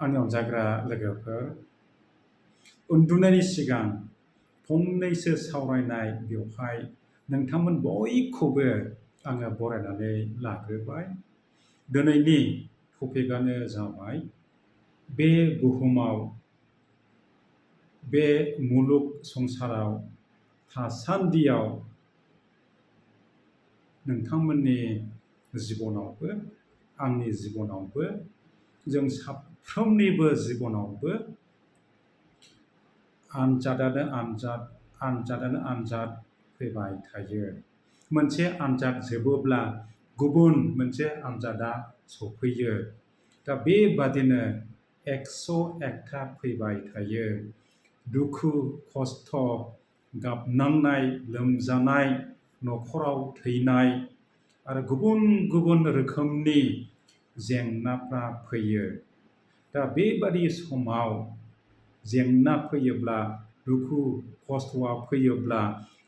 आंनि अनजाग्रा लोगोफोर उन्दुनायनि सिगां फंनैसो सावरायनाय बेवहाय नोंथांमोन बयखौबो आङो बरायनानै लाग्रोबाय। दिनैनि टपिकआनो जाबाय बे बुहुमाव बे मुलुग संसाराव थासान्दियाव नोंथांमोननि जिबनावबो आंनि जिबनावबो जों साफ्रोमनिबो जिबनावबो आनजादानो आनजाद फैबाय थायो। मोनसे आनजाद जोबोब्ला गुबुन मोनसे आनजादा सफैयो। दा बेबादिनो 101था फैबाय थायो। दुखु खस्थ' गाबनांनाय लोमजानाय न'खराव थैनाय आरो गुबुन गुबुन रोखोमनि जेंनाफ्रा फैयो। दा बेबादि समाव जेंना फैयोब्ला दुखु खस्थ'आ फैयोब्ला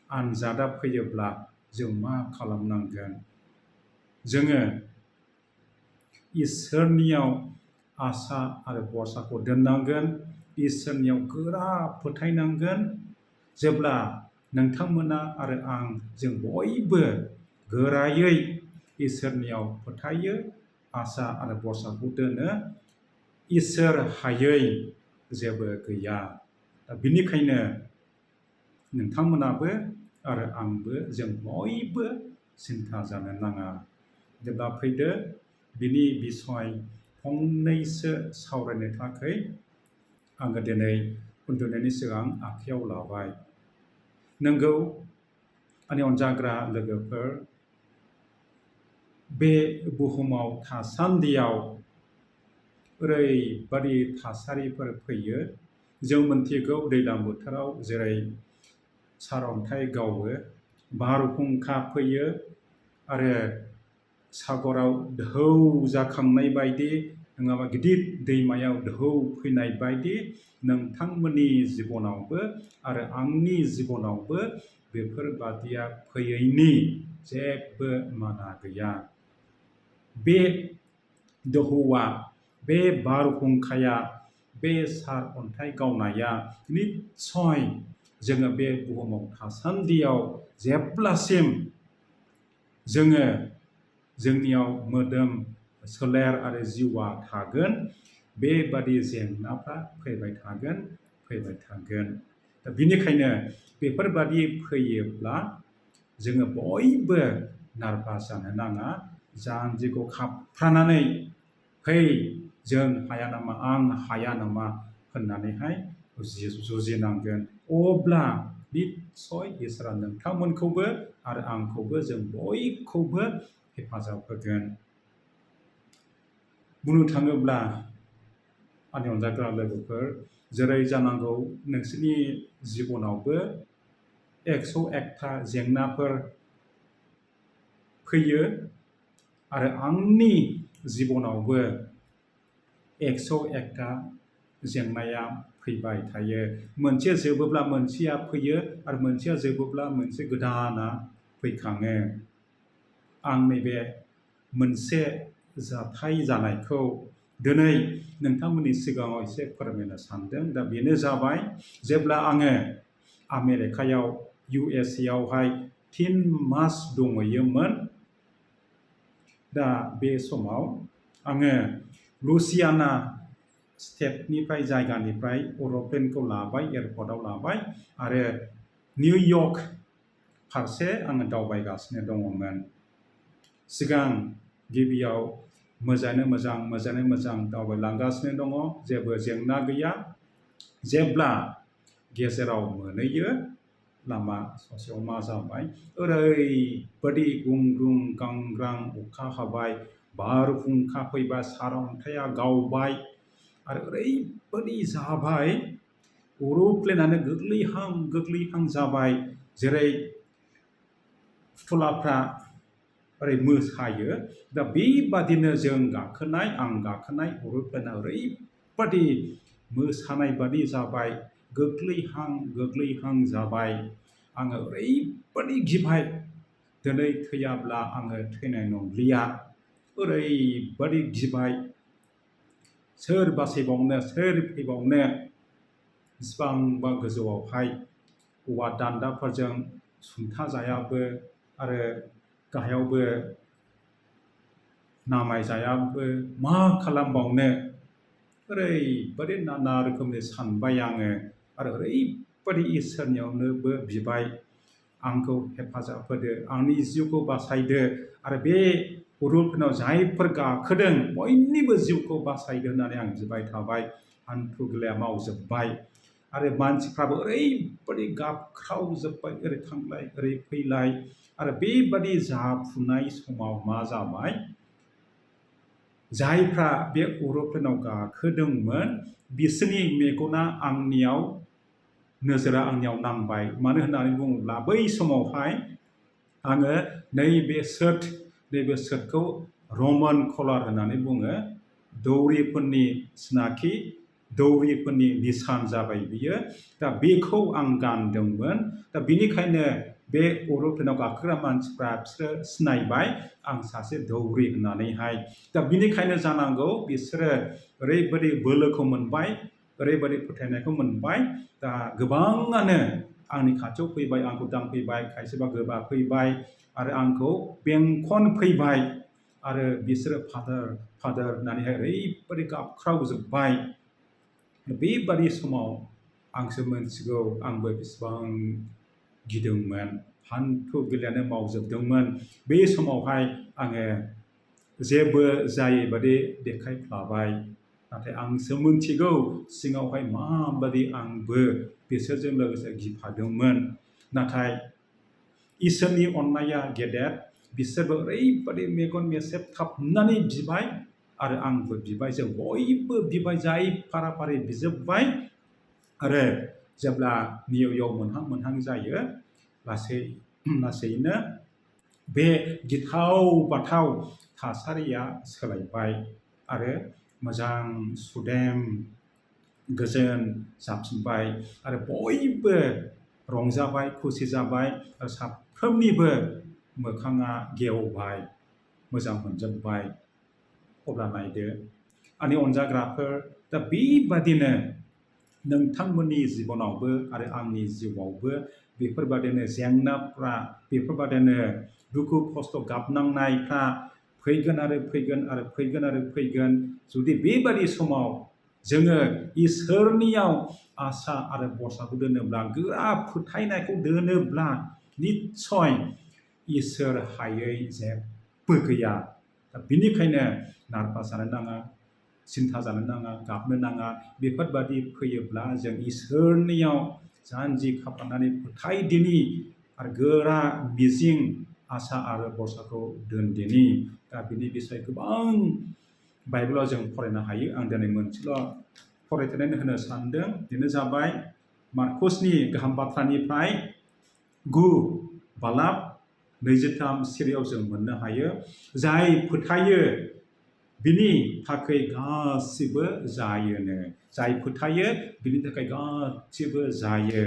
आनजादा फैयोब्ला जों मा खालामनांगोन? जोङो इसोरनियाव आसा आरो भरसाखौ दोननांगोन। इसोरनियाव गोरा फोथायनांगोन। जेब्ला नोंथांमोना आरो आं जों बयबो गोरायै इसोरनियाव फोथायो आसा आरो भरसाखौ दोनो इसोर हायै जेबो गैया। दा बिनिखायनो नोंथांमोनाबो आरो आंबो जों बयबो सिन्था जानो नाङा। जेब्ला फैदो बिनि बिसय फंनैसो सावरायनो थाखाय आङो दिनै उन्दुनायनि सिगां आखायाव लाबाय। नंगौ आंनि अनजाग्रा लोगोफोर बे बुहुमाव थासान्दियाव ओरैबादि थासारिफोर फैयो। जों मोनथिगौ दैज्लां बोथोराव जेरै सारअन्थाइ गावो, बारहुंखा फैयो आरो सागराव ढौ जाखांनाय बायदि नङाबा गिदिर दैमायाव ढौ फैनाय बायदि नोंथांमोननि जिबनावबो आरो आंनि जिबनावबो बेफोरबादिया फैयैनि जेबो माना गैया। बे दोहौआ, बे बारहुंखाया, बे सारअन्थाइ गावनाया निस्सय जोङो बे बुहुमाव थासान्दियाव जेब्लासिम जोङो जोंनियाव मोदोम सोलेर आरो जिउआ थागोन बेबादि जेंनाफ्रा फैबाय थागोन। दा बिनिखायनो बेफोरबादि फैयोब्ला जोङो बयबो नारभास जानो नाङा। जानजिखौ खाफ्रानानै फै जों हाया नामा आं हाया नामा होननानैहाय जुजिनांगोन। अब्ला निस्सय इसोरा नोंथांमोनखौबो आरो आंखौबो जों बयखौबो हेफाजाब होगोन। बुंनो थाङोब्ला आंनि अनजाग्रा लोगोफोर जेरै जानांगौ नोंसोरनि जिबनावबो 101था जेंनाफोर फैयो आरो आंनि जिबनावबो 101था जेंनाया फैबाय थायो। मोनसे जोबोब्ला मोनसेया फैयो आरो मोनसेया जोबोब्ला मोनसे गोदाना फैखाङो। आं नैबे मोनसे जाथाय जानायखौ दिनै नोंथांमोननि सिगाङाव एसे फोरमायनो सानदों। दा बेनो जाबाय जेब्ला आङो आमेरिकायाव USA आवहाय 3 मास दंहैयोमोन। दा बे समाव आङो लुसियाना स्टेटनिफ्राय जायगानिफ्राय एर'प्लेनखौ लाबाय, एयारपर्टआव लाबाय आरो निउयर्क फारसे आङो दावबायगासिनो दङमोन। सिगां गिबियाव मोजाङै मोजां दावबायलांगासिनो दङ, जेबो जेंना गैया। जेब्ला गेजेराव मोनहैयो लामा ससेयाव मा जाबाय ओरैबादि गुंग्रुं गांग्रां अखा हाबाय, बारहुंखा फैबाय, सारअन्थाइआ गावबाय आरो ओरैबादि जाबाय एर'प्लेनानो गोग्लैहां जाबाय जेरै फुथुलाफ्रा ओरै मोसायो। दा बेबादिनो आं गाखोनाय एर'प्लेना ओरैबादि मोसानाय बादि जाबाय, गोग्लैहां जाबाय। आङो ओरैबादि गिबाय दिनै थैयाब्ला आङो थैनाय नंलिया ओरैबादि गिबाय। सोर बासायबावनो सोर फैबावनो बेसेबांबा गोजौआवहाय औवा दान्दाफोरजों सुंथाजायाबो आरो गाहायावबो नामायजायाबो मा खालामबावनो ओरैबादि नाना रोखोमनि सानबाय आङो आरो ओरैबादि इसोरनियावनोबो बिबाय आंखौ हेफाजाब होदो आंनि जिउखौ बासायदो आरो बे उरुफोरनाव जायफोर गाखोदों बयनिबो जिउखौ बासायदो होननानै आं बिबाय थाबाय हान्थु गोलाया मावजोब्बाय आरो मानसिफ्राबो ओरैबादि गाबख्रावजोब्बाय ओरै थांलाय ओरै फैलाय आरो बेबादि जाफुनाय समाव मा जाबाय जायफ्रा बे उरुफोरनाव गाखोदोंमोन बिसोरनि मेगना आंनियाव नोजोरा आंनियाव नांबाय मानो होननानै बुङोब्ला बै समावहाय आङो नैबे सोटखौ रमान कलार होननानै बुङो दौरिफोरनि सिनाखि दौरिफोरनि निसान जाबाय बियो दा बेखौ आं गानदोंमोन दा बिनिखायनो बे उरुफोरनाव गाखोग्रा मानसिफ्रा बिसोरो सिनायबाय आं सासे दौरि होननानैहाय दा बिनिखायनो जानांगौ बिसोरो ओरैबादि बोलोखौ मोनबाय ओरैबादि फोथायनायखौ मोनबाय दा गोबाङानो आंनि खाथियाव फैबाय आंखौ दांफैबाय खायसेबा गोबा फैबाय आरो आंखौ बेंखन फैबाय आरो बिसोरो फादार होननानैहाय ओरैबादि गाबख्रावजोब्बाय बेबादि समाव आंसो मोनथिगौ आंबो बेसेबां गिदोंमोन हान्थु गिलियानो मावजोबदोंमोन बे समावहाय आङो जेबो जायैबादि देखायफ्लाबाय नाथाय आंसो मोनथिगौ सिङावहाय माबादि आंबो बिसोरजों लोगोसे गिफादोंमोन नाथाय इसोरनि अननाया गेदेर बिसोरबो ओरैबादि मेगन मेसेबथाबनानै बिबाय आरो आंबो बिबाय जों बयबो बिबाय जाय फारा फारि बिजोब्बाय आरो जेब्ला निउ मोनहां जायो लासैनो बे गिथाव बाथाव थासारिया सोलायबाय आरो मोजां सुदेम गोजोन जाफिनबाय आरो बयबो रंजाबाय खुसि जाबाय आरो साफ्रोमनिबो मोखाङा गेवबाय मोजां मोनजोब्बाय अब्ला नायदो आंनि अनजाग्राफोर दा बेबादिनो नोंथांमोननि जिबनावबो आरो आंनि जिउआवबो बेफोरबादिनो जेंनाफ्रा बेफोरबादिनो दुखु खस्थ' गाबनांनायफ्रा फैगोन आरो फैगोन जुदि बेबादि समाव जोङो इसोरनियाव आसा आरो भरसाखौ दोनोब्ला गोरा फोथायनायखौ दोनोब्ला निस्सय इसोर हायै जेबो गैया दा बिनिखायनो नारभास जानो नाङा सिन्था जानो नाङा गाबनो नाङा बेफोरबादि फैयोब्ला जों इसोरनियाव जानजि खाफ्रानानै फोथायदिनि आरो गोरा मिजिं आसा आरो भरसाखौ दोनदिनि दा बिनि बिषय गोबां बाइबेलाव जों फरायनो हायो आं दिनै मोनसेल' फरायथिनानै होनो सानदों बेनो जाबाय मार्कसनि गाहाम बाथ्रानिफ्राय 9 सिरियाव जों मोननो हायो जाय फोथायो बिनि थाखाय गासिबो जायोनो जाय फोथायो बिनि थाखाय गासिबो जायो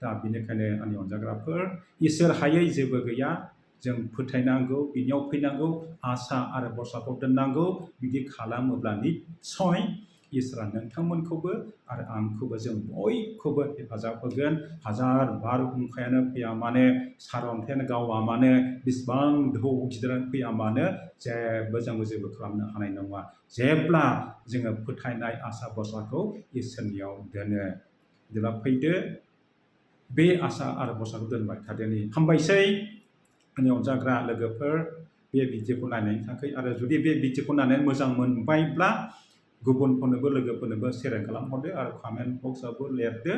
दा बिनिखायनो आंनि अनजाग्राफोर इसोर हायै जेबो गैया जों फोथायनांगौ बिनियाव फैनांगौ आसा आरो भरसाखौ दोननांगौ बिदि खालामोब्ला निस्सय इसोरा नोंथांमोनखौबो आरो आंखौबो जों बयखौबो हेफाजाब होगोन हाजार बारहुंखायानो फैया मानो सारअन्थायानो गावा मानो बेसेबां ढौ गिदिरानो फैया मानो जोंबो जेबो खालामनो हानाय नङा जेब्ला जोङो फोथायनाय आसा भरसाखौ इसोरनियाव दोनो जेब्ला फैदो बे आसा आरो भरसाखौ दोनबाय थादोनि हामबायसै आंनि अनजाग्रा लोगोफोर बे भिडिअखौ नायनायनि थाखाय आरो जुदि बे भिडिअखौ नायनानै मोजां मोनबायब्ला गुबुनफोरनोबो लोगोफोरनोबो शेयार खालामहरदो आरो कमेन्ट बक्सआवबो लिरदो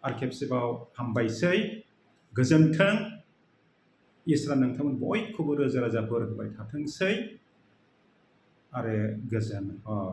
आरो खेबसेबाव हामबायसै गोजोन्थों इसोरा नोंथांमोन बयखौबो रोजा रोजा बोर होबाय थाथोंसै आरो गोजोन हर